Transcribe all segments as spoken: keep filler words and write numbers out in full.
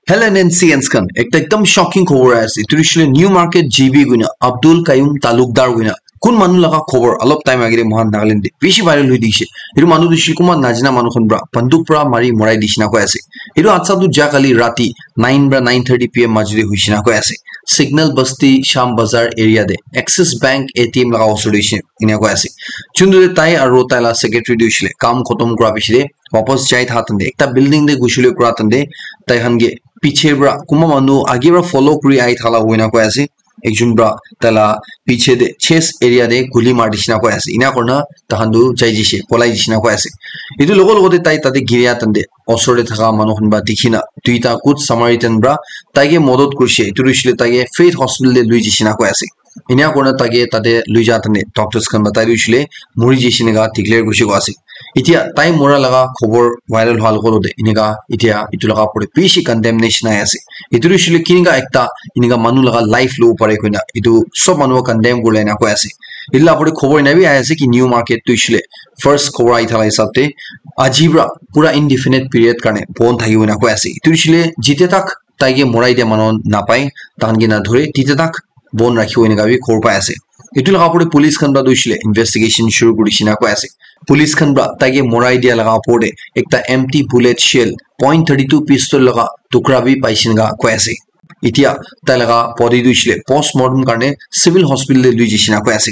Hello N C N khan, ekta ekdam shocking khobor ase. Etu hoishe le New Market G B koina Abdul Qayyum Talukdar koina kun manu laga khobor alop time agere mohan Nagaland te bishi viral hoi dikishe. Etu manu tu hoishe le kunba najana manu khan pra banduk pra mari morai dishina koi ase. Etu hatsa tu ja kali rati nine pra nine thirty P M majo te hoishe na koi ase. Signal Basti Sham Bazar area te Axis Bank A T M laga osor te hoishe ena koi ase. Chundu te tai aro tai la secretary tu hoishe le kam khotom kura piche te wapas jai tha tande ekta building te gushi le kura tande tai khan ke piche pra kunba manu age pra follow kuri ahi thala hoina koi ase. Ekjon pra tai la piche te chest area te guli mari dishina koi ase. Ena kurina tai khan tu jai jishe, polai jishe na koi ase. Etu logo logo te tai tate giria tande osor te thaka manu khan pra dikhi na duita Good Samaritan pra tai ke modot kurishe. Etu hoishe le tai ke Faith Hospital te lui jishe na koi ase. Ena kurina tai ke tate lui ja tande doctors khan pra tai tu hoishe le muri jishe neka declare kurishe koi ase. Etia tai mora laga khobor viral hwa logo logo te eneka etia etu laga opor te bishi condemnation ahi ase. Etu tu hoishe le kineka ekta eneka manu laga life lobo pare koina etu sob manu condemn kuri le ena koi ase. Etu la opor te khobor ena bi ahi ase ki New Market tu hoishe le first khobor ahi thala hisab te aji pra pura indefinite period karne bon thakibo ena koi ase. Etu hoishe le jite tak tai ke morai dia manu napai, tai khan ke na dhore, tite tak bon rakhibo eneka bi khobor pai ase. Etu laga opor te police khan pra tu hoishe le investigation shuru kuri dishina koi ase. Police khan pra tai ke morai dia laga opor te ekta empty bullet shell point thirty two pistol laga tukra bi paishe neka koi ase. Etia tai laga body tu hoishe le post mortem karne civil hospital te lui jishe na koi ase.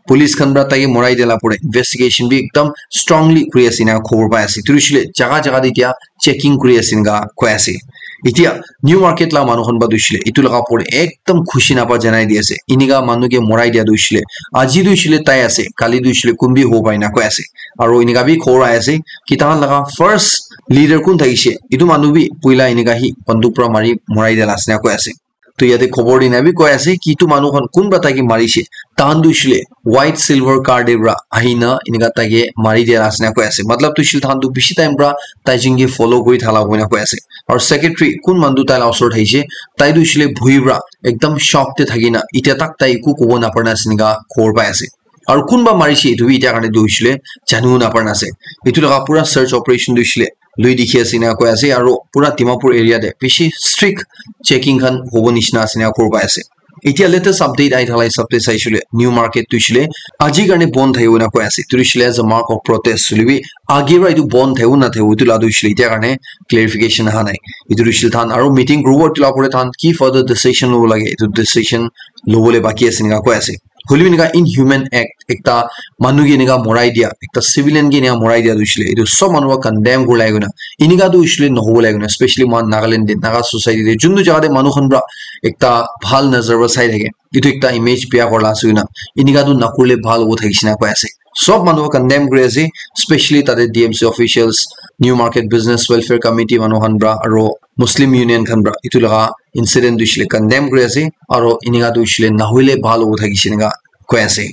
Police khan pra tai ke morai dia la opor te investigation bi ekdam strongly kuri ase ena khobor pai ase. Etu hoishe le jaga jaga te etia checking kuri ase ena koi ase. Etia New Market la manu khan pra tu hoishe le etu laga opor te ekdam khushi napa janai di ase. Eneka manu ke morai dia tu hoishe le aji tu hoishe le tai ase, kali tu hoishe le kun bi hobo pare na koi ase. Aro eneka bi khobor ahi ase ki tai khan laga first leader kun thakishe, etu manu bi puila eneka hi banduk pra mari morai dia la ase na koi ase. To yate khobor dina bi koi ase ki etu manu khan kunba tai ke marishe, tai khan tu hoishe le white silver car te pra ahina eneka tai ke mari dia la ase na koi ase. Matlab tu hoishe le tai khan tu bishi time pra tai jin ke follow kuri thala koina koi ase. Aru secretary kun manu tu tai la osor te ahishe, tai tu hoishe le bhui pra ekdam shock te thakina etia tak tai eku kobo napara na ase eneka khobor pai ase. Aru kunba marishe etu bi etia karne tu hoishe le janibo napara na ase. Etu laga pura search operation tu hoishe le lui dikhi ase ena koi ase, aru pura Dimapur area te bishi strict checking khan hobo nishina ase ena khobor pai ase. Etia latest update ahi thala hisab te saishe le New Market tu hoishe le aji karne bon thakibo ena koi ase. Etu hoishe le as a mark of protest hoile bi age pra etu bon thakibo na thakibo etu la tu hoishe le etia karne clarification aha nai. Etu hoishe le tai khan aru meeting kuribo, etu la opor te tai khan ki further decision lobo lage etu decision lobo le baki ase ena koi ase. Hoile bi eneka inhuman act, ekta manu ke eneka morai dia, ekta civilian ke eneka morai dia tu hoishe le etu sob manu pra condemn kuri lage koina, eneka tu hoishe le nohobo lage koina, especially moikhan Nagaland te, Naga society te, juntu jaga te manu khan pra ekta bhal nazar pra sai thake, etu ekta image bia kura la ase koina, eneka tu nakurile bhal hobo thakishe na koi ase. Sob manu pra condemn kuri ase, especially tate D M C officials, New Market Business Welfare Committee manu khan pra, aro Muslim Union khan pra, etu laga incident tu hoishe le condemn kuri ase, aro eneka tu hoishe le nahoile bhal hobo thakishe eneka koi ase.